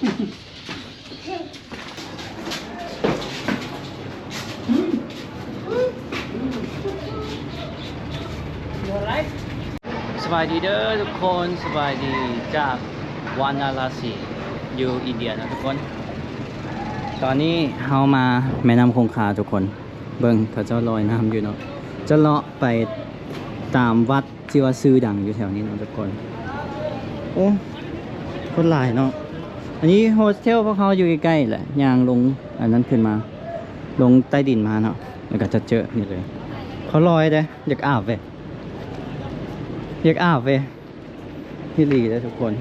ສະບາຍດີເດີທຸກຄົນ ສະບາຍດີຈາກວານາລາສີ ຢູ່ອິນເດຍນະທຸກຄົນ. ຕອນນີ້ເຮົາມາແມ່ນ້ຳຄົງຄາທຸກຄົນ ເບິ່ງເຂົາເຈົ້າລອຍນ້ຳຢູ່ເນາະ ຈະເລາະໄປຕາມວັດ ທີ່ວ່າຊື່ດັງຢູ່ແຖວນີ້ເນາະທຸກຄົນ. ໂອ້ ຄົນຫຼາຍເນາະ. ອັນນີ້ໂຮສເທວພວກເຮົາຢູ່ໃກ້ໆແຫຼະ ຍ່າງລົງອັນນັ້ນຂຶ້ນມາ ລົງໃຕ້ດິນມາເນາະ ແລ້ວກໍຈະເຈີນີ້ເລີຍ. ເຂົາລອຍເດ້ ຢາກອາບເວີຍ ຢາກອາບເວີຍ ອີ່ຫຼີເດ້ທຸກຄົນ.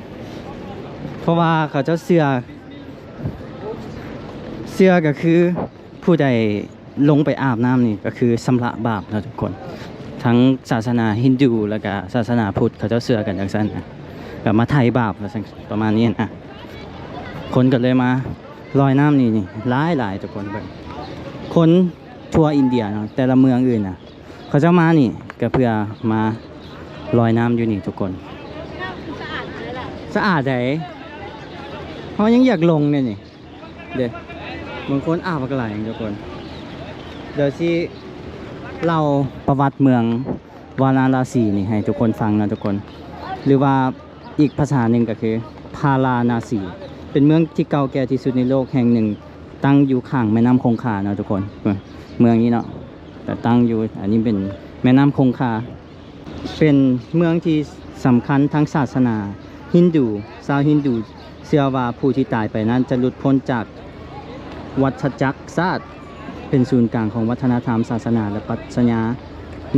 ເພາະວ່າເຂົາເຈົ້າເຊື່ອ ເຊື່ອກໍຄືຜູ້ໃດ ລົງໄປອາບນ້ຳນີ້ກໍຄືຊຳລະບາບເນາະທຸກຄົນ. ທັງສາສະໜາຮິນດູ ແລ້ວກະສາສະໜາພຸດ ເຂົາເຈົ້າເຊື່ອກັນຈັ່ງຊັ້ນນະ ກໍມາໄຖ່ບາບວ່າຊັ້ນ ປະມານນີ້ນະ. ຄົນກໍເລີຍມາລອຍນ້ຳນີ້ ນີ້ຫຼາຍໆ ທຸກຄົນເບິ່ງ. ຄົນທົ່ວອິນເດຍເນາະ ແຕ່ລະເມືອງອື່ນນະ ເຂົາເຈົ້າມານີ້ກໍເພື່ອມາລອຍນ້ຳຢູ່ນີ້ທຸກຄົນ. ສະອາດໃດ໋ ເຮົາຍັງຢາກລົງເດ້ນີ້. ເດ້ ບາງຄົນອາບບັກຫຼາຍທຸກຄົນ. ດຽວຊິເລົ່າປະຫວັດເມືອງວາລານາສີນີ້ໃຫ້ທຸກຄົນຟັງນະທຸກຄົນ ຫຼືວ່າອີກພາສາໜຶ່ງກໍຄືພາລານາສີ ເປັນເມືອງທີ່ເກົ່າແກ່ທີ່ສຸດໃນໂລກແຫ່ງໜຶ່ງ ຕັ້ງຢູ່ຂ້າງແມ່ນ້ຳຄົງຄາເນາະທຸກຄົນ. ເມືອງນີ້ເນາະ ແຕ່ຕັ້ງຢູ່ ອັນນີ້ເປັນແມ່ນ້ຳຄົງຄາ. ເປັນເມືອງທີ່ສຳຄັນທາງສາສະໜາຮິນດູ. ຊາວຮິນດູເຊື່ອວ່າຜູ້ທີ່ຕາຍໄປນັ້ນຈະຫຼຸດພົ້ນຈາກວັດຈັກຣຊາດ ເປັນສູນກາງຂອງວັດທະນະທຳ, ສາສະໜາ ແລະ ປັດຊະຍາ.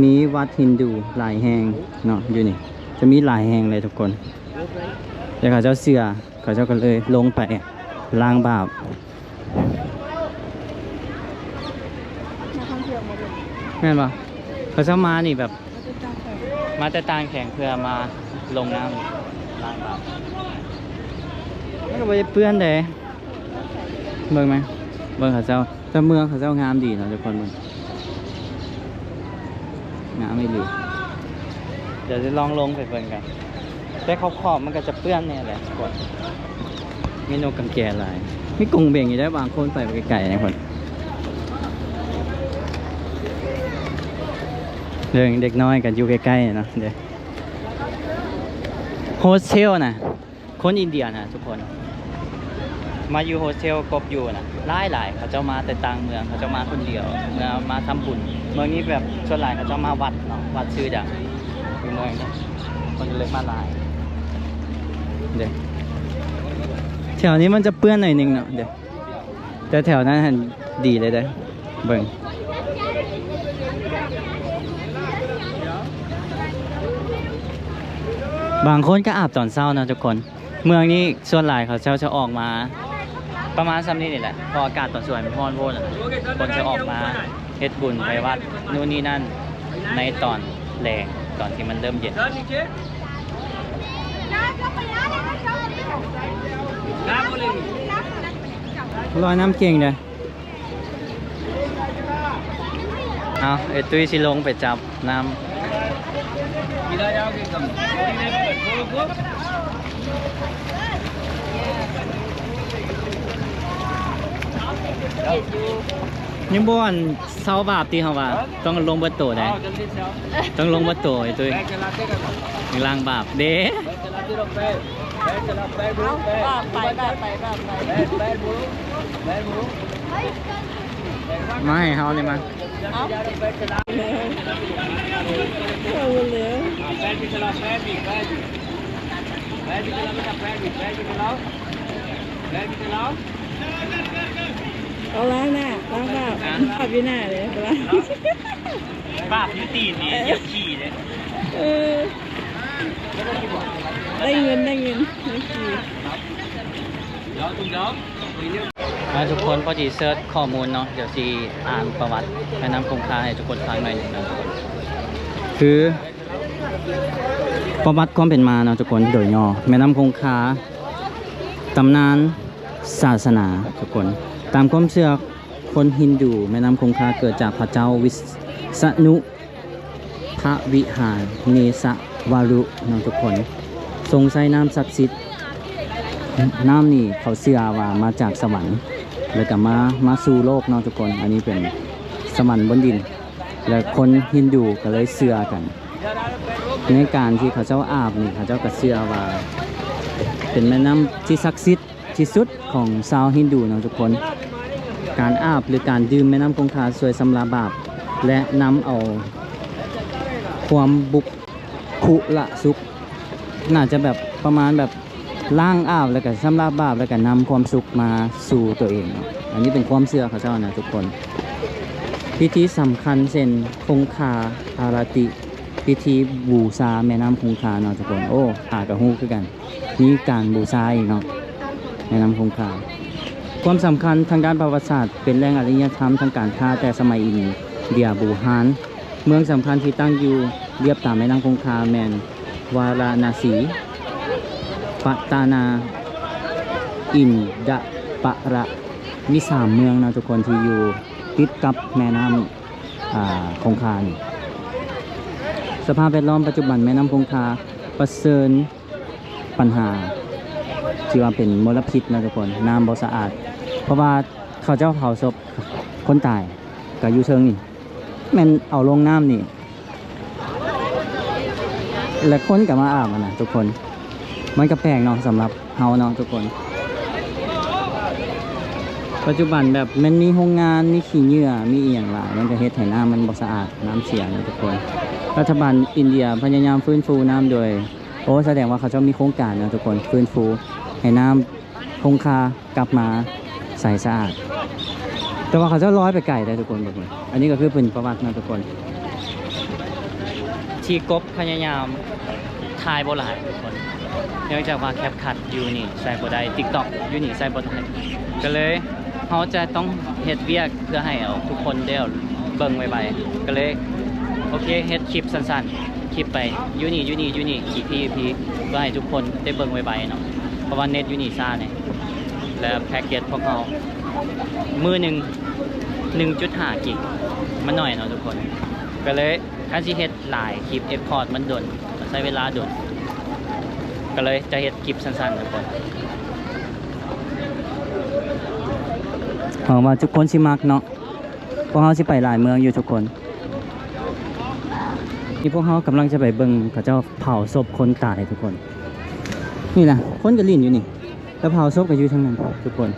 ມີວັດຮິນດູຫຼາຍແຫ່ງເນາະ ຢູ່ນີ້ ຈະມີຫຼາຍແຫ່ງເລີຍທຸກຄົນ. ແຕ່ເຂົາເຈົ້າເຊື່ອ ເຂົາເຈົ້າກໍເລີຍລົງໄປລ້າງບາບ. ນັກທ່ອງທ່ຽວມາເບິ່ງ ແມ່ນບໍ່? ເຂົາເຈົ້າມານີ້ແບບ ມາແຕ່ຕ່າງແຂວງ ມາແຕ່ຕ່າງແຂວງເພື່ອມາລົງນ້ຳລ້າງບາບ. ມັນກໍບໍ່ໄດ້ເປື້ອນເດ້ ເບິ່ງແມ ເບິ່ງເຂົາເຈົ້າ. ແຕ່ເມືອງເຂົາເຈົ້າງາມດີເນາະທຸກຄົນ ເບິ່ງ ງາມອີ່ຫຼີ. ດຽວຈະລອງລົງໄປເບິ່ງກັນ ແຕ່ຂອບໆມັນກໍຈະເປື້ອນແດ່ແຫຼະທຸກຄົນ. ມີນົກກຳແກຫຼາຍ ມີກົງເບັງຢູ່ເດ້. ບາງຄົນໄປໄກໆນະຄົນ ເບິ່ງເດັກນ້ອຍກໍຢູ່ໃກ້ໆເນາະເດ້. ໂຮສເທວນະ ຄົນອິນເດຍນະທຸກຄົນ ມາຢູ່ໂຮສເທວກົບຢູ່ນະ ຫຼາຍໆ. ເຂົາເຈົ້າມາແຕ່ຕ່າງເມືອງ ເຂົາເຈົ້າມາຄົນດຽວ ເມືອງ ມາທຳບຸນ. ເມືອງນີ້ແບບສ່ວນຫຼາຍເຂົາເຈົ້າມາວັດເນາະ ວັດຊື່ດັງຢູ່ເມືອງນີ້ ຄົນກໍເລີຍມາຫຼາຍເດ້. ແຖວນີ້ມັນຈະເປື້ອນໜ້ອຍໜຶ່ງເນາະເດ້ ແຕ່ແຖວນັ້ນຫັ້ນດີເລີຍເດ້. ເບິ່ງ ບາງຄົນກໍອາບຕອນເຊົ້າເນາະທຸກຄົນ. ເມືອງນີ້ສ່ວນຫຼາຍເຂົາເຈົ້າຈະອອກມາປະມານຊ່ຳນີ້ນີ້ແຫຼະ ເພາະອາກາດຕອນສວຍມັນຮ້ອນໂພດນະ. ຄົນຈະອອກມາເຮັດບຸນໄປວັດ ນູ່ນນີ້ນັ້ນ ໃນຕອນແລງ ຕອນທີ່ມັນເລີ່ມເຢັນ. ລອຍນ້ຳເກັ່ງເດ້. ເອົາ ເອຕຸ້ຍຊິລົງໄປຈັບນ້ຳ. ຍັງບໍ່ອັນເຊົາບາບຕິເຮົາວ່າ ຕ້ອງລົງເບິດໂຕໄດ໋ ຕ້ອງລົງເບິດໂຕ ເອຕຸ້ຍ ລ້າງບາບເດ້. ບາບໄປ ບາບໄປ ບາບໄປ ມາໃຫ້ເຮົານີ້ມາ. ເອົາ ເອົາແລ້ວ ເອົາລ້າງໜ້າ ລ້າງບາບ ບາບຢູ່ໜ້າເດ້ ບາບ ບາບຢູ່ຕີນນີ້ ຢຽບຂີ້ເດ້. ເອີ ໄດ້ເງິນ ໄດ້ເງິນ ໄດ້ຂີ່. ມາທຸກຄົນ ພໍດີເສີດຂໍ້ມູນເນາະ ດຽວຊິອ່ານປະຫວັດແມ່ນ້ຳຄົງຄາໃຫ້ທຸກຄົນຟັງໜ້ອຍໜຶ່ງເນາະ. ຄືປະຫວັດຄວາມເປັນມາເນາະທຸກຄົນ ໂດຍຫຍໍ້ ແມ່ນ້ຳຄົງຄາ ຕຳນານສາສະໜາທຸກຄົນ. ຕາມຄວາມເຊື່ອຄົນຮິນດູ ແມ່ນ້ຳຄົງຄາເກີດຈາກພະເຈົ້າວິສະນຸ ພະວິຫາເນສະວາລຸເນາະທຸກຄົນ ຊົງໃຊ້ນ້ຳສັກສິດ ນ້ຳນີ້ເຂົາເຊື່ອວ່າມາຈາກສະຫວັນ ແລ້ວກໍມາ ມາສູ່ໂລກເນາະທຸກຄົນ. ອັນນີ້ເປັນສະຫວັນບົນດິນ ແລະ ຄົນຮິນດູກໍເລີຍເຊື່ອກັນ ໃນການທີ່ເຂົາເຈົ້າອາບນີ້ ເຂົາເຈົ້າກໍເຊື່ອວ່າເປັນແມ່ນ້ຳທີ່ສັກສິດ ທີ່ສຸດຂອງຊາວຮິນດູເນາະທຸກຄົນ. ການອາບ ຫຼື ການດື່ມແມ່ນ້ຳຄົງຄາຊ່ວຍຊຳລະບາບ ແລະ ນຳເອົາຄວາມບຸກຄຸລະສຸກ ໜ້າຈະແບບປະມານແບບລ້າງອາບ ແລ້ວກະຊຳລະບາບ ແລ້ວກະນຳຄວາມສຸກມາສູ່ຕົວເອງເນາະ. ອັນນີ້ເປັນຄວາມເຊື່ອເຂົາເຈົ້ານະທຸກຄົນ. ພິທີສຳຄັນເຊັ່ນ ຄົງຄາອາລາຕິ ພິທີບູຊາແມ່ນ້ຳຄົງຄາເນາະທຸກຄົນ. ໂອ້ ຂ້າກະຮູ້ຄືກັນ. ມີການບູຊາອີກເນາະ ແມ່ນ້ຳຄົງຄາ. ຄວາມສຳຄັນທາງດ້ານປະຫວັດສາດ ເປັນແຫຼ່ງອາລິຍະທຳທາງການຄ້າແຕ່ສະໄໝອິນເດຍບູຮານ. ເມືອງສຳຄັນທີ່ຕັ້ງຢູ່ລຽບຕາມແມ່ນ້ຳຄົງຄາແມ່ນວາລານະສີ, ປັດຕານາ, ອິນດະປະລະ. ມີສາມເມືອງເນາະທຸກຄົນ ທີ່ຢູ່ຕິດກັບແມ່ນ້ຳ ອາ ຄົງຄານີ້. ສະພາບແວດລ້ອມປັດຈຸບັນແມ່ນ້ຳຄົງຄາປະເຊີນ ບັນຫາທີ່ວ່າເປັນມົນລະພິດເນາະທຸກຄົນ, ນ້ຳບໍ່ສະອາດ ເພາະວ່າເຂົາເຈົ້າເຜົາສົບຄົນຕາຍກໍຢູ່ເທິງນີ້ ແມ່ນເອົາລົງນ້ຳນີ້ ແລະ ຄົນກໍມາອາບຫັ້ນນະທຸກຄົນ. ມັນກໍແປກເນາະ ສຳລັບເຮົາເນາະທຸກຄົນ. ປັດຈຸບັນແບບແມ່ນມີໂຮງງານ ມີຂີ້ເຫຍື້ອ ມີອີ່ຫຍັງຫຼາຍ ມັນກໍເຮັດໃຫ້ນ້ຳມັນບໍ່ສະອາດ ນ້ຳເສຍເນາະທຸກຄົນ. ລັດຖະບານອິນເດຍພະຍາຍາມຟື້ນຟູນ້ຳໂດຍ ໂອ້ ສະແດງວ່າເຂົາເຈົ້າມີໂຄງການເນາະທຸກຄົນ ຟື້ນຟູໃຫ້ນ້ຳຄົງຄາກັບມາໃສສະອາດ. ແຕ່ວ່າເຂົາເຈົ້າລອຍໄປໄກໄດ໋ທຸກຄົນ ເບິ່ງ ອັນນີ້ກໍຄືເປັນປະຫວັດເນາະທຸກຄົນ. ທີ່ກົບພະຍາຍາມຖ່າຍບໍ່ຫຼາຍທຸກຄົນ ເນື່ອງຈາກວ່າແຄັບຄັດຢູ່ນີ້ໃສ່ບໍ່ໄດ້ ຕິກຕັອກຢູ່ນີ້ໃສ່ບໍ່ໄດ້ ກໍເລີຍ ເຮົາຈະຕ້ອງເຮັດວຽກເພື່ອໃຫ້ເອົາທຸກຄົນໄດ້ເບິ່ງໄວໆ ກໍເລີຍ ໂອເຄ ເຮັດຄລິບສັ້ນໆ ຄລິບໄປ ຢູ່ນີ້ ຢູ່ນີ້ ຢູ່ນີ້ ອີພີ ອີພີ ເພື່ອໃຫ້ທຸກຄົນໄດ້ເບິ່ງໄວໆເນາະ ເພາະວ່າເນັດຢູ່ນີ້ຊ້າແດ່ ແລະ ແພັກເກັດພວກເຮົາມື້ໜຶ່ງ ໜຶ່ງຈຸດຫ້າກິກ ມັນໜ້ອຍເນາະທຸກຄົນ ກໍເລີຍ ຄັນຊິເຮັດຫຼາຍຄລິບ ເອັກພອດມັນດົນ ມັນໃຊ້ເວລາດົນ ກໍເລີຍຈະເຮັດຄລິບສັ້ນໆທຸກຄົນ. ຫວັງວ່າທຸກຄົນຊິມັກເນາະ ພວກເຮົາຊິໄປຫຼາຍເມືອງຢູ່ທຸກຄົນ. ນີ້ພວກເຮົາກຳລັງຈະໄປເບິ່ງເຂົາເຈົ້າເຜົາສົບຄົນຕາຍທຸກຄົນ. ນີ້ນະ ຄົນກໍຫຼິ້ນຢູ່ນີ້ ແລ້ວເຜົາສົບກໍຢູ່ທາງນັ້ນທຸກຄົນ.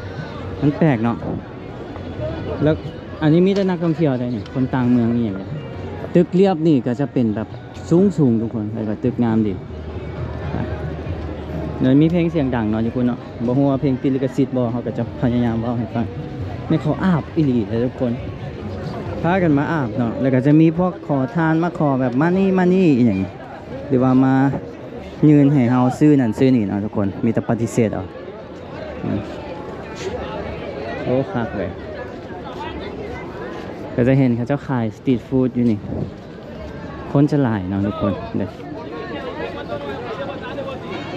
ມັນແປກເນາະ. ແລ້ວອັນນີ້ມີແຕ່ນັກທ່ອງທ່ຽວໄດ໋ນີ້ ຄົນຕ່າງເມືອງອີ່ຫຍັງ. ຕຶກລຽບນີ້ກໍຈະເປັນແບບສູງໆທຸກຄົນ ແລ້ວກໍຕຶກງາມດີ. ແລ້ວມີເພງສຽງດັງເນາະຢູ່ພຸ້ນເນາະ. ບໍ່ຮູ້ວ່າເພງຕິດລິຂະສິດບໍ່ ເຮົາກໍຈະພະຍາຍາມເວົ້າໃຫ້ຟັງ. ແມ່ນເຂົາອາບອີ່ຫຼີເດີທຸກຄົນ ພາກັນມາອາບເນາະ. ແລ້ວກໍຈະມີພວກຂໍທານມາຂໍແບບ ມານີ້ ມານີ້ອີ່ຫຍັງ ຫຼືວ່າມາຍື່ນໃຫ້ເຮົາຊື້ນັ້ນຊື້ນີ້ເນາະທຸກຄົນ. ມີແຕ່ປະຕິເສດເອົາ. ອືມ ໂອ້ ຄັກເລີຍ. ກໍຈະເຫັນເຂົາເຈົ້າຂາຍສະຕຣີດຟູດຢູ່ນີ້ ຄົນຈະຫຼາຍເນາະທຸກຄົນເດີ.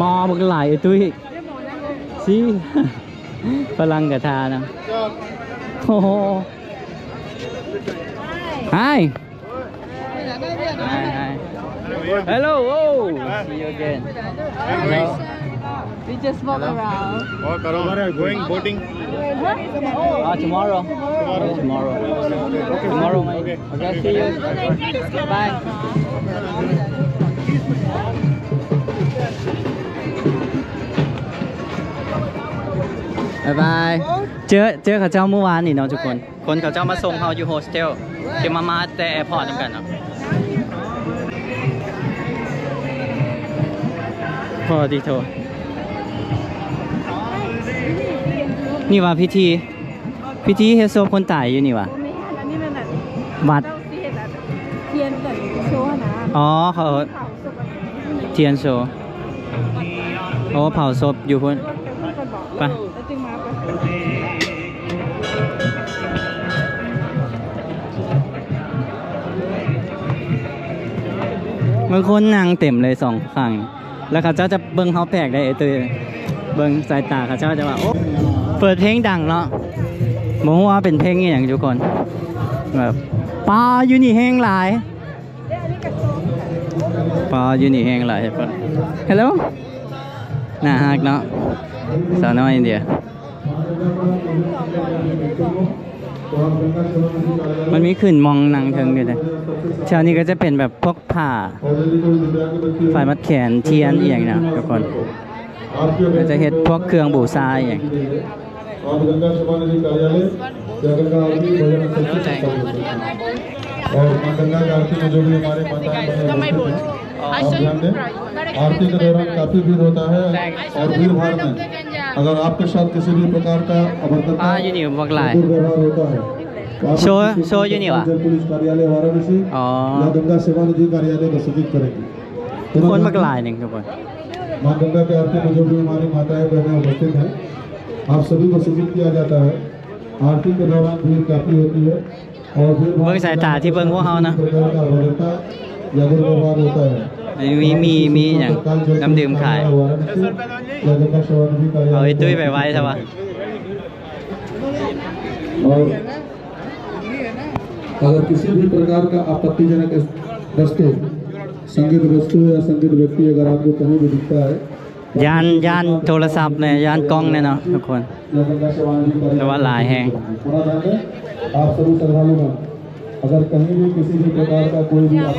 ປາບັກຫຼາຍ ເອີ ຕຸ້ຍ ຊີ້ ຝຣັ່ງກະທານະ. ໂອ້ໂຫ Hi. Hi, hi. Hello. Oh, see you again. Hello. We just walk around. Walk around. Going boating. Huh? Oh, tomorrow. Tomorrow. Tomorrow. Okay. Tomorrow, mate. Okay. Okay, see you. Bye. Bye bye. ເຈີ ເຈີເຂົາເຈົ້າມື້ວານນີ້ເນາະທຸກຄົນ. ຄົນເຂົາເຈົ້າມາສົ່ງເຮົາຢູ່ໂຮສເທວ ທີ່ມາ ມາແຕ່ແອພອດນຳກັນເນາະ. ໂອ້ ຕິໂທ ນີ້ວ່າພິທີ ພິທີເຮັດສົບຄົນຕາຍຢູ່ນີ້ຫວາ? ບໍ່ແມ່ນ ອັນນີ້ແມ່ນ ວັດ ເຈົ້າຊິເຮັດ ອັນ ທຽນ ແບບ ໂຊນະ. ອໍ ເຂົາ ເຜົາສົບ ທຽນໂຊ. ໂອ້ ເຜົາສົບຢູ່ພຸ້ນ. ໄປ ແລ້ວຈຶ່ງມາ ໄປ ບາງຄົນນັ່ງເຕັມເລີຍສອງຂ້າງ ແລ້ວເຂົາເຈົ້າຈະເບິ່ງເຮົາແປກໄດ໋ ເອີ ເບິ່ງສາຍຕາເຂົາເຈົ້າຈະວ່າ ໂອ້ ເປີດເພງດັງເນາະ. ບໍ່ຮູ້ວ່າເປັນເພງອີ່ຫຍັງທຸກຄົນ ແບບ ປາຢູ່ນີ້ແຮງຫຼາຍ. ປາຢູ່ນີ້ແຮງຫຼາຍ. Hello. ໜ້າຮັກເນາະ ສາວນ້ອຍອິນເດຍ. ມັນມີຂຶ້ນໝ່ອງນັ່ງເທິງຢູ່ເດ້. ແຖວນີ້ກໍຈະເປັນແບບພວກຜ້າ ຝ້າຍມັດແຂນ ທຽນອີ່ຫຍັງເນາະທຸກຄົນ. ກໍຈະເຮັດພວກເຄື່ອງບູຊາອີ່ຫຍັງ. आप गंगा सेवा निधि कार्यालय या गंगा आरती भजन मंडल से संपर्क कर सकते हैं। और माँ गंगा की आरती में जो भी हमारे माताएं बहनें उपस्थित हैं, आप ध्यान दें, आरती के दौरान काफी भीड़ होता है और भीड़ भाड़ में अगर आपके साथ किसी भी प्रकार का अभद्रता या दुर्व्यवहार होता है, तो आप पुलिस कार्यालय वाराणसी या गंगा सेवा निधि कार्यालय को सूचित करेंगे। ຄົນບັກຫຼາຍໜຶ່ງທຸກຄົນ. माँ गंगा की आरती में जो भी हमारी माताएं बहनें उपस्थित हैं, आप सभी को सूचित किया जाता है, आरती के दौरान भीड़ काफी होती है और भीड़ ເບິ່ງສາຍຕາທີ່ເບິ່ງພວກເຮົານະ. ມີ ມີ ມີຫຍັງ ນ້ຳດື່ມຂາຍ. ເອົາໄອ້ຕຸ້ຍໄປໄວ້ຊະວະ. और अगर किसी भी प्रकार का आपत्तिजनक वस्तु, संदिग्ध वस्तु या संदिग्ध व्यक्ति अगर आपको कहीं भी दिखता है, ຢ້ານ ຢ້ານໂທລະສັບແດ່ ຢ້ານກ້ອງແດ່ເນາະທຸກຄົນ. ແຕ່ວ່າຫຼາຍແຮງ.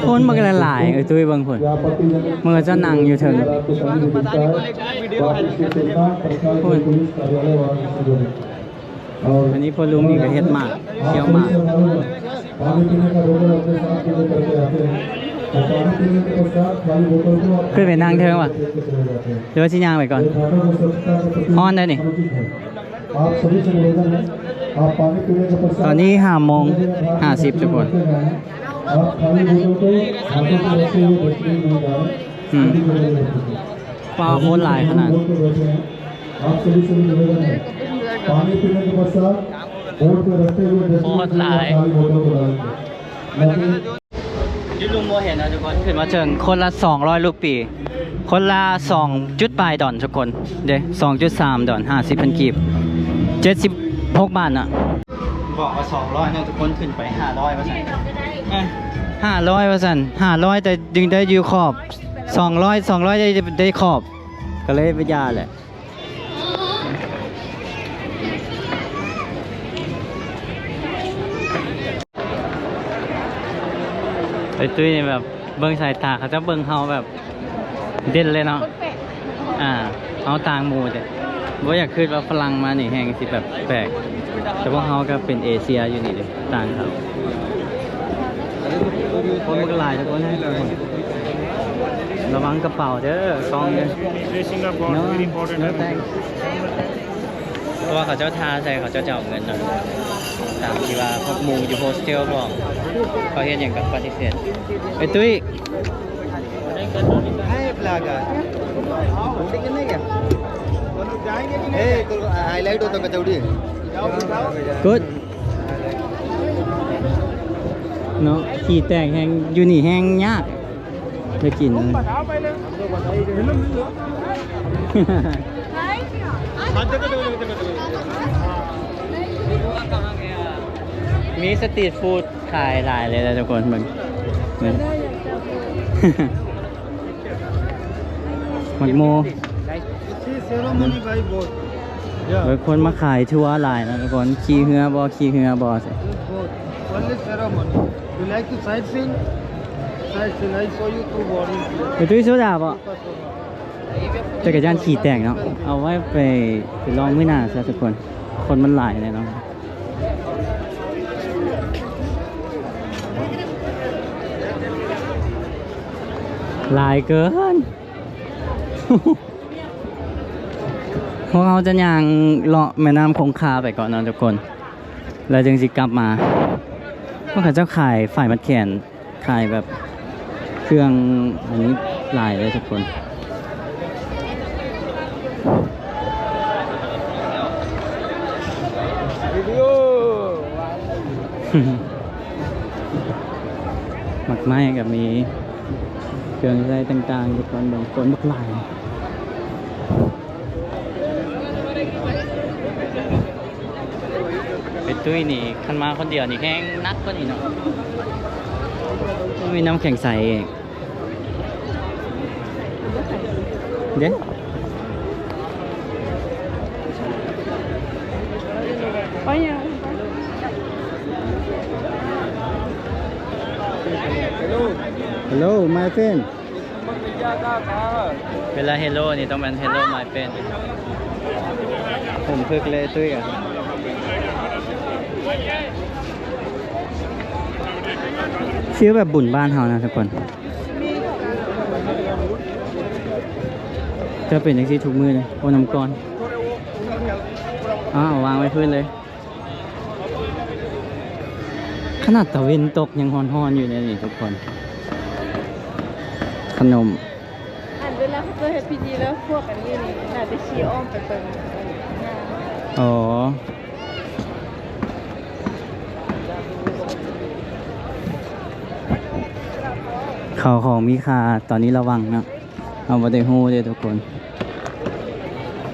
ຄົນມັນກໍຫຼາຍໆ ເອີຍ ຕຸ້ຍເບິ່ງພຸ້ນ ເມື່ອເຈົ້ານັ່ງຢູ່ເທິງ ພຸ້ນ. ອັນນີ້ພໍ່ລຸງນີ້ກໍເຮັດໝາກ ຂ້ຽວໝາກ. ຂຶ້ນໄປນັ່ງເທິງວະ ຫຼືວ່າຊິຍ່າງໄປກ່ອນ? ຮ້ອນໄດ໋ນີ້. ຕອນນີ້ຫ້າໂມງຫ້າສິບທຸກຄົນ. ອືມ. ປາໂຄດຫຼາຍຂະໜາດ ໂຄດຫຼາຍ. ຢູ່ລຸ່ມບໍ່ເຫັນເນາະທຸກຄົນ. ຂຶ້ນມາເຖິງຄົນລະສອງຮ້ອຍລູປີ ຄົນລະສອງຈຸດປາຍດອນທຸກຄົນເດ້ ສອງຈຸດສາມດອນ ຫ້າສິບພັນກີບ ເຈັດສິບຫົກບາດເນາະ. ບອກວ່າສອງຮ້ອຍເນາະທຸກຄົນ ຂຶ້ນໄປຫ້າຮ້ອຍວ່າຊັ້ນ. ເອີ ຫ້າຮ້ອຍວ່າຊັ້ນ ຫ້າຮ້ອຍ ແຕ່ດຶງໄດ້ຢູ່ຂອບ ສອງຮ້ອຍ ສອງຮ້ອຍ ໄດ້ ໄດ້ຂອບ ກໍເລີຍບໍ່ຢ່າແຫຼະ. ໄອ້ຕຸ້ຍນີ້ແບບເບິ່ງສາຍຕາ ເຂົາເຈົ້າເບິ່ງເຮົາແບບເດັ່ນເລີຍເນາະ. ອ່າ ເຮົາຕ່າງໝູ່ເດ້ ບໍ່ຢາກຄິດວ່າຝຣັ່ງມານີ້ແຮ່ງຊິແບບແປກ ແຕ່ພວກເຮົາກໍເປັນເອເຊຍຢູ່ນີ້ເດ້ ຕ່າງເຂົາ. ຄົນມັນກໍຫຼາຍທຸກຄົນ ລະວັງກະເປົາເດີ ຊອງເດີ. No, no thanks. ເພາະວ່າເຂົາເຈົ້າທ່າໃສ່ ເຂົາເຈົ້າຈະເອົາເງິນເນາະ ຕາມທີ່ວ່າພວກໝູ່ຢູ່ໂຮສເທວບອກ ເຂົາເຮັດຫຍັງກໍປະຕິເສດ. ໄອ້ຕຸ້ຍ Good. ເນາະ ຂີ້ແຕກແຮງ ຢູ່ນີ້ແຮງຍາກໄດ້ກິນ. ມີສະຕຣີດຟູດຂາຍຫຼາຍເລີຍນະທຸກຄົນ ເບິ່ງ ໝາກໂມ. ເອີ ຄົນມາຂາຍທົວຫຼາຍນະທຸກຄົນ. ຂີ່ເຮືອບໍ່? ຂີ່ເຮືອບໍ່? Only ceremony. You like to sightseeing? Sightseeing. I show you two boarding place. ໄປຕຸ້ຍໂຊດາບໍ່? ຈັກກະຍານຂີ່ແຕກເນາະ ເອົາໄວ້ໄປ ໄປລອງມື້ໜ້າຊະທຸກຄົນ. ຄົນມັນຫຼາຍແນ່ນອນ ຫຼາຍເກີນ. ພວກເຮົາຈະຍ່າງເລາະແມ່ນ້ຳຄົງຄາໄປກ່ອນເນາະທຸກຄົນ ແລ້ວຈຶ່ງຊິກັບມາ. ພວກເຂົາເຈົ້າຂາຍຝ້າຍມັດແຂນ ຂາຍແບບເຄື່ອງອັນນີ້ຫຼາຍເລີຍທຸກຄົນ. ໝາກໄມ້ກໍມີ ເຄື່ອງໃຊ້ຕ່າງໆ ທຸກຄົນເບິ່ງ ຄົນບັກຫຼາຍ. ໄປຕຸ້ຍນີ້ ຄັນມາຄົນດຽວນີ້ແຮງໜັກກວ່ານີ້ເນາະ. ມີນ້ຳແຂງໃສເດ້. Hello my friend. ເວລາ Hello ນີ້ຕ້ອງແມ່ນ Hello my friend. ຜົມເພິກເລຕຸ້ຍກະຟີວແບບບຸນບ້ານເຮົານະທຸກຄົນ. ຈະເປັນຈັ່ງຊີ້ທຸກມື້ເລີຍ. ໂອ້ ນ້ຳກ້ອນ. ອ້າວ ວາງໄວ້ພື້ນເລີຍ. ຂະໜາດຕາເວັນຕົກຍັງຮ້ອນໆຢູ່ເດນີ້ທຸກຄົນ. ຂະໜົມ ອັນເວລາເຂົາເຈົ້າເຮັດພິທີແລ້ວ ພວກອັນນີ້ນີ້ໜ້າຈະຂີ່ອ້ອມໄປເບິ່ງ. ອໍ ເຂົ້າຂອງມີຄ່າຕອນນີ້ລະວັງເນາະ. ເຮົາບໍ່ໄດ້ຮູ້ເດ້ທຸກຄົນ.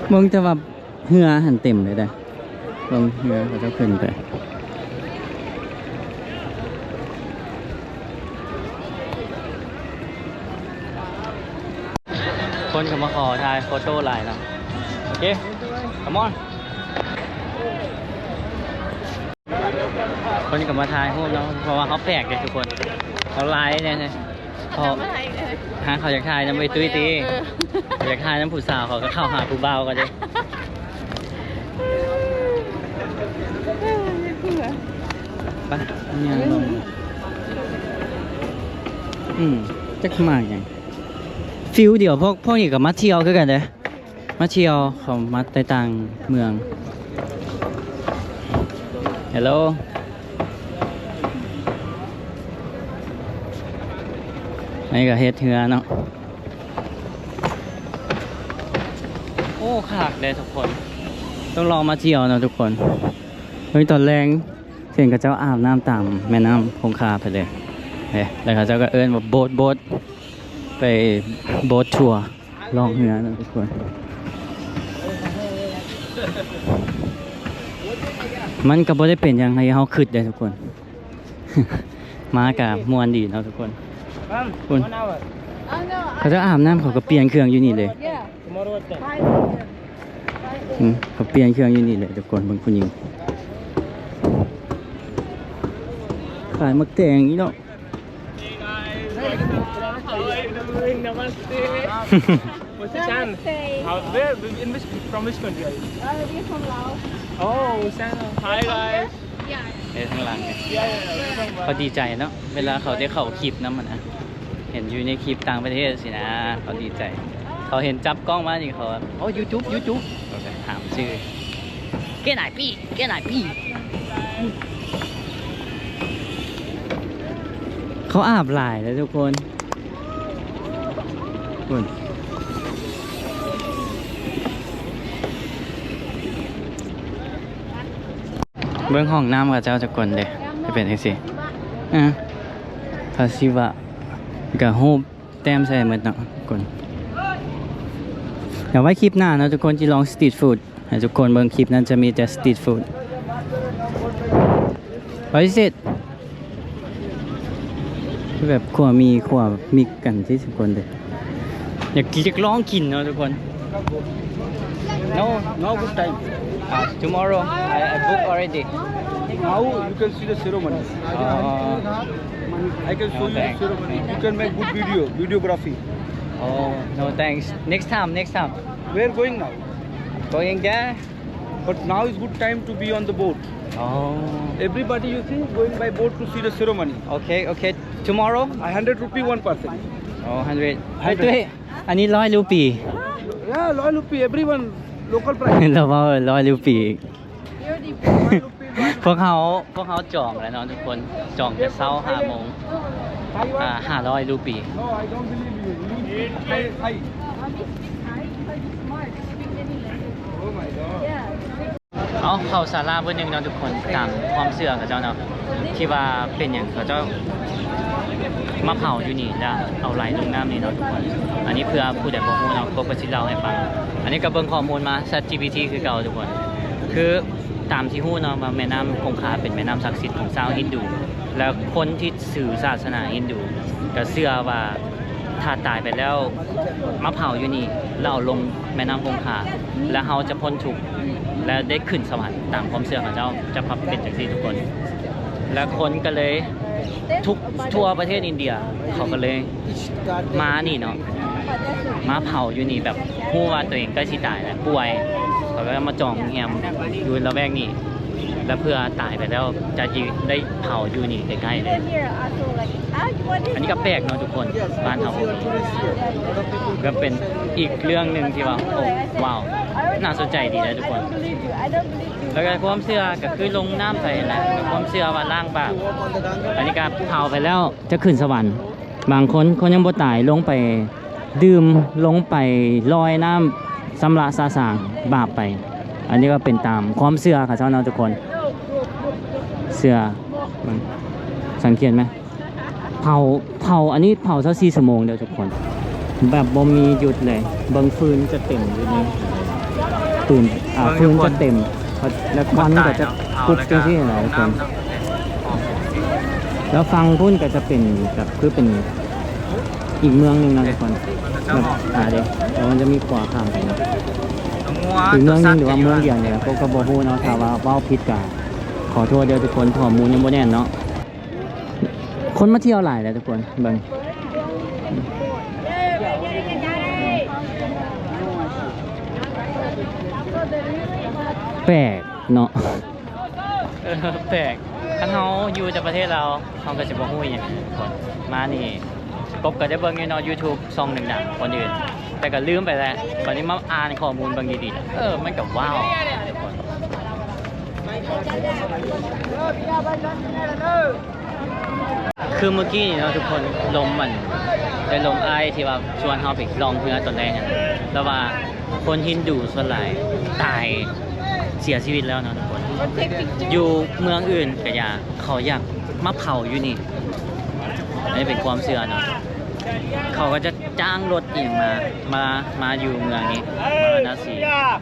ເບິ່ງແຕ່ວ່າເຮືອຫັ້ນເຕັມເລີຍເດ້. ເບິ່ງເຮືອເຂົາເຈົ້າຂຶ້ນໄປ. ຄົນກໍມາຂໍຖ່າຍໂຟໂຕ້ຫຼາຍເນາະ. ໂອເຄ come on. ຄົນກໍມາຖ່າຍຮູບເນາະ ເພາະວ່າເຮົາແປກເດ້ທຸກຄົນ. ເຮົາຫຼາຍແນ່ ເຂົາ ຫາ ເຂົາຢາກຖ່າຍນຳໄອ້ຕຸ້ຍຕິ. ເອີ ຢາກຖ່າຍນຳຜູ້ສາວ ເຂົາກໍເຂົ້າຫາຜູ້ບ່າວກໍໄດ້. ໄປ ອືມ ຈັກມາຫຍັງ. ຟີລດຽວ ພວກ ພວກນີ້ກໍມາທ່ຽວຄືກັນເດ້. ມາທ່ຽວ ເຂົາມາແຕ່ຕ່າງເມືອງ. Hello. ອັນນີ້ກໍເຮັດເຮືອເນາະ. ໂອ້ ຄັກເດ້ທຸກຄົນ. ຕ້ອງລອງມາທ່ຽວເນາະທຸກຄົນ. ເບິ່ງຕອນແລງ ເຫັນເຂົາເຈົ້າອາບນ້ຳຕາມແມ່ນ້ຳຄົງຄາໄປເລີຍ. ເອີ ແລ້ວເຂົາເຈົ້າກໍເອີ້ນວ່າໂບດ ໂບດ ໄປໂບດທົວ ລ່ອງເຮືອນະທຸກຄົນ. ມັນກໍບໍ່ໄດ້ເປັນຫຍັງໃຫ້ເຮົາຄິດເດ້ທຸກຄົນ. ມາກະມ່ວນດີເນາະທຸກຄົນ. ພຸ້ນ ເຂົາເຈົ້າອາບນ້ຳ ເຂົາກໍປ່ຽນເຄື່ອງຢູ່ນີ້ເລີຍ. ອືມ ເຂົາປ່ຽນເຄື່ອງຢູ່ນີ້ເລີຍທຸກຄົນ. ເບິ່ງຜູ້ຍິງຂາຍໝາກແຕງນີ້ເນາະ. Hey guys, how are you doing? Namaste. What's your channel? Namaste. How, where, in which, from which country are you? Uh, we're from Laos. Oh, Shan. Hi guys. Yeah. ເອີ ທາງຫຼັງນີ້ Yeah, yeah, yeah, we're from ເຂົາດີໃຈເນາະ ເວລາເຂົາໄດ້ເຂົ້າຄລິບນຳຫັ້ນນະ ເຫັນຢູ່ໃນຄລິບຕ່າງປະເທດຊີ້ນະ ເຂົາດີໃຈ. ເຂົາເຫັນຈັບກ້ອງມານີ້ ເຂົາວ່າ ໂອ້ YouTube YouTube ເຂົາກໍຖາມຊື່. ເກນໄອປີ ເກນໄອປີ ເຂົາອາບຫຼາຍເດ້ທຸກຄົນ. ພຸ້ນ ເບິ່ງຫ້ອງນ້ຳເຂົາເຈົ້າຈັກຄົນເດ້ ຈະເປັນຈັ່ງຊີ້. ອາ ພາຊີວະ ກະຮູບ ແຕ້ມໃສ່ໝົດເນາະທຸກຄົນ. ດຽວໄວ້ຄລິບໜ້າເນາະທຸກຄົນ ຈະລອງສະຕຣີດຟູດໃຫ້ທຸກຄົນເບິ່ງ. ຄລິບນັ້ນຈະມີແຕ່ສະຕຣີດຟູດ. What is it? ແບບຂົ້ວໝີ່ ຂົ້ວມິກກັນທີ່ທຸກຄົນເດ້. ຢາກກິນ ຢາກລອງກິນເນາະທຸກຄົນ. No, no good time. Uh, tomorrow, I, I book already. Now you can see the ceremony. Oh. I can show you the ceremony. You can make good video, videography. Oh, no thanks. Next time, next time. Where going now? Going there. But now is good time to be on the boat. Oh. Everybody, you see, going by boat to see the ceremony. Okay, okay. Tomorrow? A hundred rupee one person. Oh, hundred. Hundred. ອັນນີ້ຮ້ອຍຣູປີ. Yeah, ຮ້ອຍຣູປີ everyone local price. ລາວເວົ້າຮ້ອຍຣູປີ. ພວກເຮົາ ພວກເຮົາຈອງແລ້ວເນາະທຸກຄົນ ຈອງແຕ່ເຊົ້າຫ້າໂມງ. ອ່າ ຫ້າຮ້ອຍຣູປີ. No, I don't believe you. You need to pay high. Oh my God. ເອົາ ເຂົ້າສາລາເບີໜຶ່ງເນາະທຸກຄົນ ຕາມຄວາມເຊື່ອເຂົາເຈົ້າເນາະ ທີ່ວ່າເປັນຫຍັງເຂົາເຈົ້າມາເຜົາຢູ່ນີ້ ແລ້ວເອົາໄຫຼລົງນ້ຳນີ້ເນາະທຸກຄົນ. ອັນນີ້ເພື່ອຜູ້ໃດບໍ່ຮູ້ເນາະ ກົບກໍຊິເລົ່າໃຫ້ຟັງ. ອັນນີ້ກໍເບິ່ງຂໍ້ມູນມາ ChatGPT ຄືເກົ່າທຸກຄົນ. ຄືຕາມທີ່ຮູ້ເນາະວ່າແມ່ນ້ຳຄົງຄາເປັນແມ່ນ້ຳສັກສິດຂອງຊາວຮິນດູ ແລະ ຄົນທີ່ຖືສາສະໜາຮິນດູ ກໍເຊື່ອວ່າ ຖ້າຕາຍໄປແລ້ວມາເຜົາຢູ່ນີ້ ແລ້ວເອົາລົງແມ່ນ້ຳຄົງຄາ ແລ້ວເຮົາຈະພົ້ນທຸກ ແລະ ໄດ້ຂຶ້ນສະຫວັນ ຕາມຄວາມເຊື່ອເຂົາເຈົ້າຈະພັບເປັນຈັ່ງຊີ້ທຸກຄົນ. ແລ້ວຄົນກໍເລີຍ ທຸກທົ່ວປະເທດອິນເດຍ ເຂົາກໍເລີຍມານີ້ເນາະ ມາເຜົາຢູ່ນີ້ ແບບຮູ້ວ່າຕົວເອງໃກ້ຊິຕາຍແລ້ວ ປ່ວຍ ເຂົາກໍມາຈອງໂຮງແຮມຢູ່ລະແວກນີ້ ແລ້ວເພື່ອຕາຍໄປແລ້ວຈະໄດ້ເຜົາຢູ່ນີ້ໃກ້ໆເລີຍ. ອັນນີ້ກໍແປກເນາະທຸກຄົນ ບ້ານເຮົາບໍ່ມີ ກໍເປັນອີກເລື່ອງໜຶ່ງທີ່ວ່າ ໂອ້ ວ້າວ ໜ້າສົນໃຈດີເດ້ທຸກຄົນ. ແລ້ວກໍຄວາມເຊື່ອກໍຄືລົງນ້ຳໃສ່ຫັ້ນແຫຼະ ຄວາມເຊື່ອວ່າລ້າງບາບ. ອັນນີ້ກໍເຜົາໄປແລ້ວຈະຂຶ້ນສະຫວັນ. ບາງຄົນ ຄົນຍັງບໍ່ຕາຍ ລົງໄປດື່ມ ລົງໄປລອຍນ້ຳຊຳລະສະສາງບາບໄປ. ອັນນີ້ກໍເປັນຕາມຄວາມເຊື່ອເຂົາເຈົ້າເນາະທຸກຄົນ ເຊື່ອ ເບິ່ງ ສັງເກດໄໝ? ເຜົາ ເຜົາ ອັນນີ້ເຜົາຊາວສີ່ຊົ່ວໂມງເດີ້ທຸກຄົນ ແບບບໍ່ມີຢຸດເລີຍ. ເບິ່ງຟືນຈະເຕັມຢູ່ນີ້ ຟືນ ອ່າ ຟືນຈະເຕັມ ແລ້ວຄວັນກໍຈະຄຸບຈັ່ງຊີ້ນະທຸກຄົນ. ແລ້ວຝັ່ງພຸ້ນກໍຈະເປັນແບບ ຄືເປັນອີກເມືອງໜຶ່ງນະທຸກຄົນ ແບບ ອ່າ ເດ້ ແລ້ວມັນຈະມີຂົວຂ້າມໄປເນາະ ອີກເມືອງໜຶ່ງ ຫຼືວ່າເມືອງດຽວນີ້ແຫຼະ ກໍ ກໍບໍ່ຮູ້ເນາະ. ຖ້າວ່າເວົ້າຜິດກໍຂໍໂທດເດີ້ທຸກຄົນ ຂໍ້ມູນຍັງບໍ່ແໜ້ນເນາະ. ຄົນມາທ່ຽວຫຼາຍແຫຼະທຸກຄົນ ເບິ່ງ ແປກເນາະ ເອີ ແປກ. ຄັນເຮົາຢູ່ແຕ່ປະເທດລາວ ເຮົາກໍຊິບໍ່ຮູ້ຫຍັງ ມານີ້ ກົບກໍໄດ້ເບິ່ງຢູ່ເນາະ YouTube ຊ່ອງດັງໆຄົນອື່ນ ແຕ່ກໍລືມໄປແລ້ວ. ບັດນີ້ມາອ່ານຂໍ້ມູນເບິ່ງດີໆ ເອີ ມັນກໍວ້າວທຸກຄົນ. ຄືມື້ກີ້ນີ້ເນາະທຸກຄົນ ລົມ ອັນ ເປັນລົມອ້າຍທີ່ວ່າຊວນເຮົາໄປລ່ອງເຮືອຕອນແລງຫັ້ນ ແຕ່ວ່າຄົນຮິນດູສ່ວນຫຼາຍຕາຍ ເສຍຊີວິດແລ້ວເນາະທຸກຄົນ. ຢູ່ເມືອງອື່ນກໍຢ່າ ເຂົາຢາກມາເຜົາຢູ່ນີ້ ອັນນີ້ເປັນຄວາມເຊື່ອເນາະ. ເຂົາກໍຈະຈ້າງລົດອີ່ຫຍັງມາ ມາ ມາຢູ່ເມືອງນີ້ ມາລານາສີ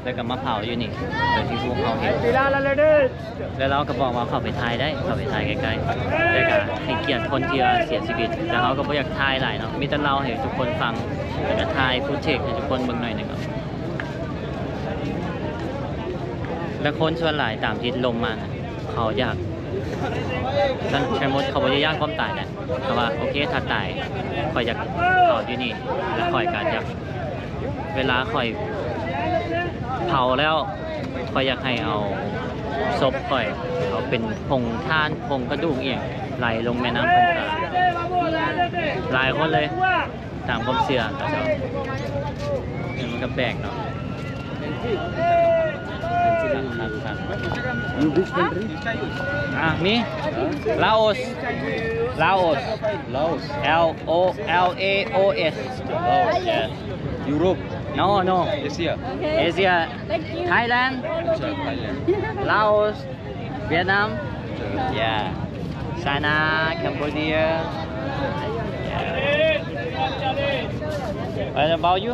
ແລ້ວກໍມາເຜົາຢູ່ນີ້ ໂດຍທີ່ພວກເຮົາເຫັນ. ແລ້ວລາວກໍບອກວ່າເຂົ້າໄປຖ່າຍໄດ້ ເຂົ້າໄປຖ່າຍໃກ້ໆ ແຕ່ກໍໃຫ້ກຽດຄົນທີ່ວ່າເສຍຊີວິດ. ແຕ່ເຮົາກໍບໍ່ຢາກຖ່າຍຫຼາຍເນາະ ມີແຕ່ເລົ່າໃຫ້ທຸກຄົນຟັງ ແລ້ວກໍຖ່າຍຟຸດເທຈໃຫ້ທຸກຄົນເບິ່ງໜ້ອຍໜຶ່ງເນາະ. ແລະ ຄົນສ່ວນຫຼາຍຕາມທີ່ລົມມານະ ເຂົາຢາກ ຊັ້ນ ໄຊມົດ ເຂົາບໍ່ໄດ້ຢ້ານຄວາມຕາຍນະ ເຂົາວ່າ ໂອເຄ ຖ້າຕາຍ ຂ້ອຍຢາກເຜົາຢູ່ນີ້ ແລະ ຂ້ອຍກໍຢາກ ເວລາຂ້ອຍເຜົາແລ້ວ ຂ້ອຍຢາກໃຫ້ເອົາສົບຂ້ອຍ ເອົາເປັນຜົງຖ່ານ ຜົງກະດູກອີ່ຫຍັງ ໄຫຼລົງແມ່ນ້ຳຄົງຄາ. ຫຼາຍຄົນເລີຍ ຕາມຄວາມເຊື່ອເຂົາເຈົ້າ. ມັນກໍແປກເນາະ. ອ່າ ມີ Laos Laos Laos L O L A O S. Laos. Yeah. Europe. No, no. Asia. Asia. Thailand. Asia, Thailand. Laos. Vietnam? Yeah. China, Cambodia. Yeah. What about you?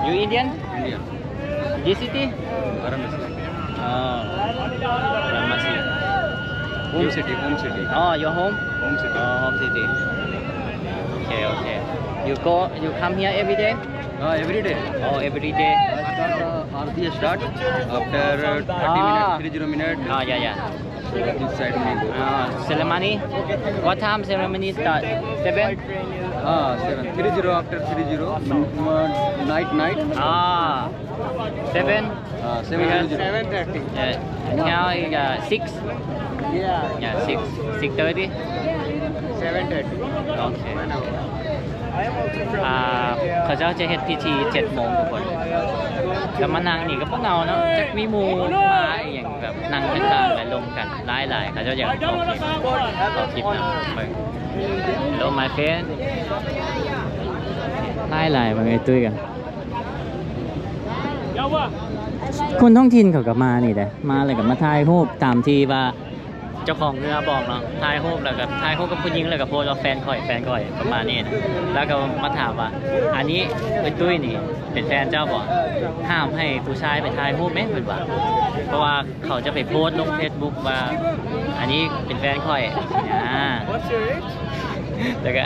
You Indian? Indian. This city? Varanasi. Oh, Varanasi. Home city, home city. Oh, your home? Home city. Oh, home city. Okay, okay. You go, you come here every day? Uh, every day. Oh, every day. I start, uh, Aarti start after, uh, thirty minutes, three zero minutes. Ah, yeah, yeah. So, this side we go. Ah, ceremony? What time ceremony start? Seven? Ah, seven. Three zero, after three zero. Mm, uh, night, night. Ah, seven? Ah, seven zero zero. Seven thirty. Yeah. Now is, uh, six? Yeah. Yeah, six. Six thirty? Seven thirty. Okay. ອ່າ ເຂົາເຈົ້າຈະເຮັດພິທີເຈັດໂມງທຸກຄົນ ແລ້ວມານັ່ງນີ້ກໍບໍ່ເຫງົາເນາະ ຈັກມີໝູ່ມາອີ່ຫຍັງ ແບບນັ່ງຂ້າງໆ ແລ້ວລົມກັນຫຼາຍໆ ເຂົາເຈົ້າຢາກເຂົ້າຄລິບ ເຂົ້າຄລິບນຳເບິ່ງ. Hello my friend. ຫຼາຍໆ ເບິ່ງໄອ້ຕຸ້ຍກັນ ຄົນທ້ອງຖິ່ນເຂົາກໍມານີ້ແຫຼະ ມາແລ້ວກໍມາຖ່າຍຮູບຕາມທີ່ວ່າ ເຈົ້າຂອງເຮືອບອກເນາະ ຖ່າຍຮູບແລ້ວກໍຖ່າຍຮູບກັບຜູ້ຍິງ ແລ້ວກໍໂພສວ່າແຟນຂ້ອຍ ແຟນຂ້ອຍ ປະມານນີ້ນະ ແລ້ວກໍມາຖາມວ່າ ອັນນີ້ເອື້ອຍຕຸ້ຍນີ້ເປັນແຟນເຈົ້າບໍ່? ຫ້າມໃຫ້ຜູ້ຊາຍໄປຖ່າຍຮູບແມ້ ເພິ່ນວ່າ ເພາະວ່າເຂົາຈະໄປໂພສລົງເຟສບຸກວ່າ ອັນນີ້ເປັນແຟນຂ້ອຍ ອາ What's your age? ແລ້ວກໍ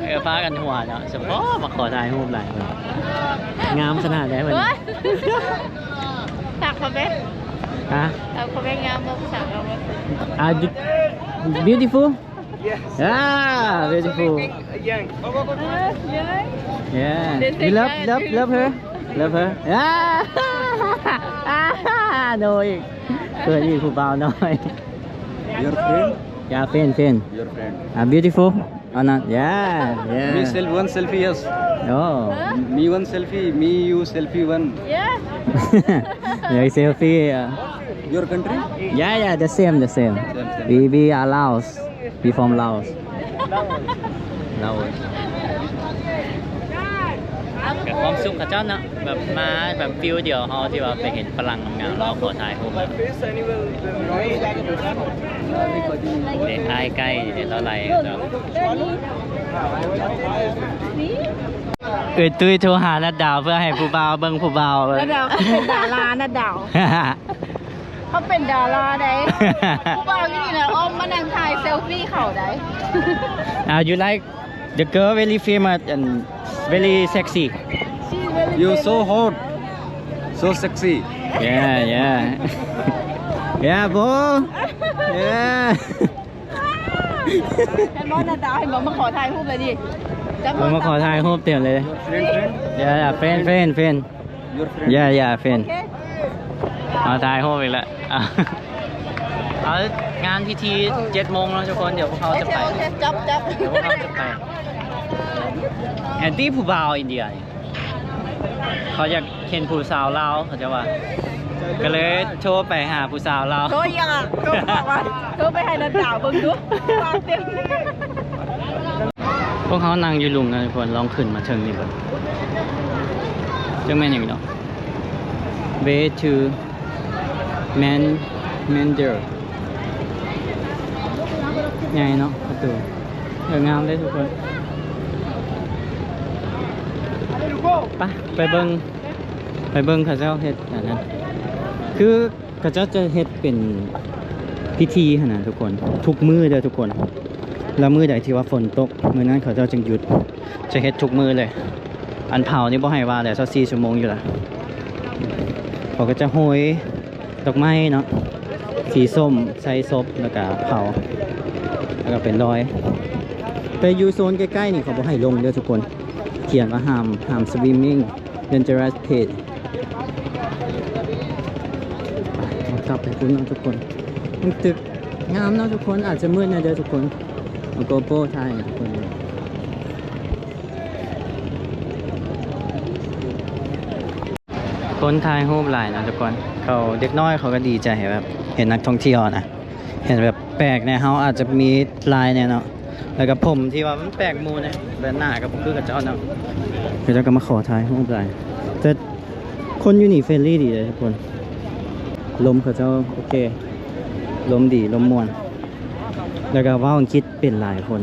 ເອີ ພາກັນຫົວເນາະ ສະເພາະມາຂໍຖ່າຍຮູບຫຼາຍ ງາມຂະໜາດໃດເພິ່ນ ໂອ້ຍ ຖາມເຂົາແມ່ ຮະ? ຖາມເຂົາແມ່ ງາມບໍ່? ຜູ້ສາວງາມບໍ່? Are you beautiful? Ah, beautiful. Young. Yeah. They say you love, young love, too. Love her? Love her? Ah! Ah, no, ເຄີຍມີຜູ້ບ່າວນ້ອຍ. Your friend? Yeah, friend, friend. Your friend. Ah, beautiful? Or not? Yeah, yeah. Me sel-, one selfie, yes. Oh. Me one selfie, me you selfie one. Yeah. Yeah, selfie. Uh. Your country? Yeah, yeah, the same, the same. Same, same. We, we are Laos. We from Laos. Laos. ແບບຄວາມສຸກເຂົາເຈົ້າເນາະ ແບບມາແບບຟີລດຽວເຮົາທີ່ວ່າໄປເຫັນຝຣັ່ງງາມໆ ເຮົາຂໍຖ່າຍຮູບແບບ ເດ ອ້າຍໃກ້ເດ ລາວໄລ່ເນາະ. ເອີຍຕຸ້ຍໂທຫານັດດາວເພື່ອໃຫ້ຜູ້ບ່າວເບິ່ງຜູ້ບ່າວ. ນັດດາວເຂົາເປັນດາລາ ນັດດາວ. ເຂົາເປັນດາລາໃດ໋ ຜູ້ບ່າວຢູ່ນີ້ນະ ອ້ອມມານັ່ງຖ່າຍເຊລຟີເຂົາໃດ໋. Ah, you like the girl very famous and very sexy. She's very You so famous. Hot, so sexy. Yeah, yeah. Yeah, bro. Yeah. ເຫັນບໍ່ ນາດາວ ເຫັນບໍ່ ມາຂໍຖ່າຍຮູບເລີຍນີ້ ຈັບ ເພິ່ນມາຂໍຖ່າຍຮູບເຕັມເລີຍ. Friend, friend. Yeah, yeah, friend, friend, friend. Your friend. Yeah, yeah, friend. ໂອເຄ ເອົາຖ່າຍຮູບອີກແລ້ວ. ເອົາ ງານພິທີເຈັດໂມງເນາະທຸກຄົນ ດຽວພວກເຮົາຈະໄປ ໂອເຄ ໂອເຄ ຈັບ ຈັບ ດຽວພວກເຮົາຈະໄປ. ແອນຕີ້ຜູ້ບ່າວອິນເດຍນີ້ ເຂົາຢາກເຫັນຜູ້ສາວລາວ ເຂົາເຈົ້າວ່າ ກໍເລີຍໂທໄປຫາຜູ້ສາວລາວ. ໂທຫຍັງ ໂທບອກວ່າ ໂທໄປໃຫ້ນາດາວເບິ່ງດູ ວ່າງເຕັມ. ພວກເຮົານັ່ງຢູ່ລຸ່ມນະທຸກຄົນ ລອງຂຶ້ນມາເທິງນີ້ເບິ່ງ ຈັກແມ່ນຫຍັງເນາະ. Way to Man-, Mandalay ໃຫຍ່ເນາະ ປະຕູ. ເອີ ງາມເດ້ທຸກຄົນ. ໄປ ໄປເບິ່ງ ໄປເບິ່ງເຂົາເຈົ້າເຮັດອັນນັ້ນ ຄື ເຂົາເຈົ້າຈະເຮັດເປັນພິທີຫັ້ນນະທຸກຄົນ ທຸກມື້ເດີທຸກຄົນ. ແລ້ວມື້ໃດທີ່ວ່າຝົນຕົກ ມື້ນັ້ນເຂົາເຈົ້າຈຶ່ງຢຸດ ຈະເຮັດທຸກມື້ເລີຍ. ອັນເຜົານີ້ບໍ່ໃຫ້ວ່າແຫຼະ ຊາວສີ່ຊົ່ວໂມງຢູ່ລະ. ເຂົາກໍຈະໂຮຍດອກໄມ້ເນາະ ສີສົ້ມໃສ່ສົບ ແລ້ວກໍເຜົາ ແລ້ວກໍໄປລອຍ. ແຕ່ຢູ່ໂຊນໃກ້ໆນີ້ເຂົາບໍ່ໃຫ້ລົງເດີທຸກຄົນ ຂຽນວ່າຫ້າມ ຫ້າມ swimming, dangerous place. ໄປ ເຮົາກັບໄປພຸ້ນເນາະທຸກຄົນ. ມັນຕຶກງາມເນາະທຸກຄົນ ອາດຈະມືດແດ່ເດີທຸກຄົນ. ເອົາ GoPro ຖ່າຍໃຫ້ທຸກຄົນເບິ່ງ. ຄົນຖ່າຍຮູບຫຼາຍເນາະທຸກຄົນ. ເຂົາ ເດັກນ້ອຍເຂົາກໍດີໃຈແບບເຫັນນັກທ່ອງທ່ຽວນະ ເຫັນແບບແປກແດ່. ເຮົາອາດຈະມີລາຍແດ່ເນາະ ແລ້ວກໍຜົມທີ່ວ່າມັນແປກໝູ່ນະ ແບບໜ້າກໍບໍ່ຄືເຂົາເຈົ້າເນາະ. ເຂົາເຈົ້າກໍມາຂໍຖ່າຍຮູບຫຼາຍ ແຕ່ຄົນຢູ່ນີ້ friendly ດີເດ້ທຸກຄົນ. ລົມເຂົາເຈົ້າໂອເຄ ລົມດີ ລົມມ່ວນ ແລ້ວກໍເວົ້າອັງກິດເປັນຫຼາຍຄົນ.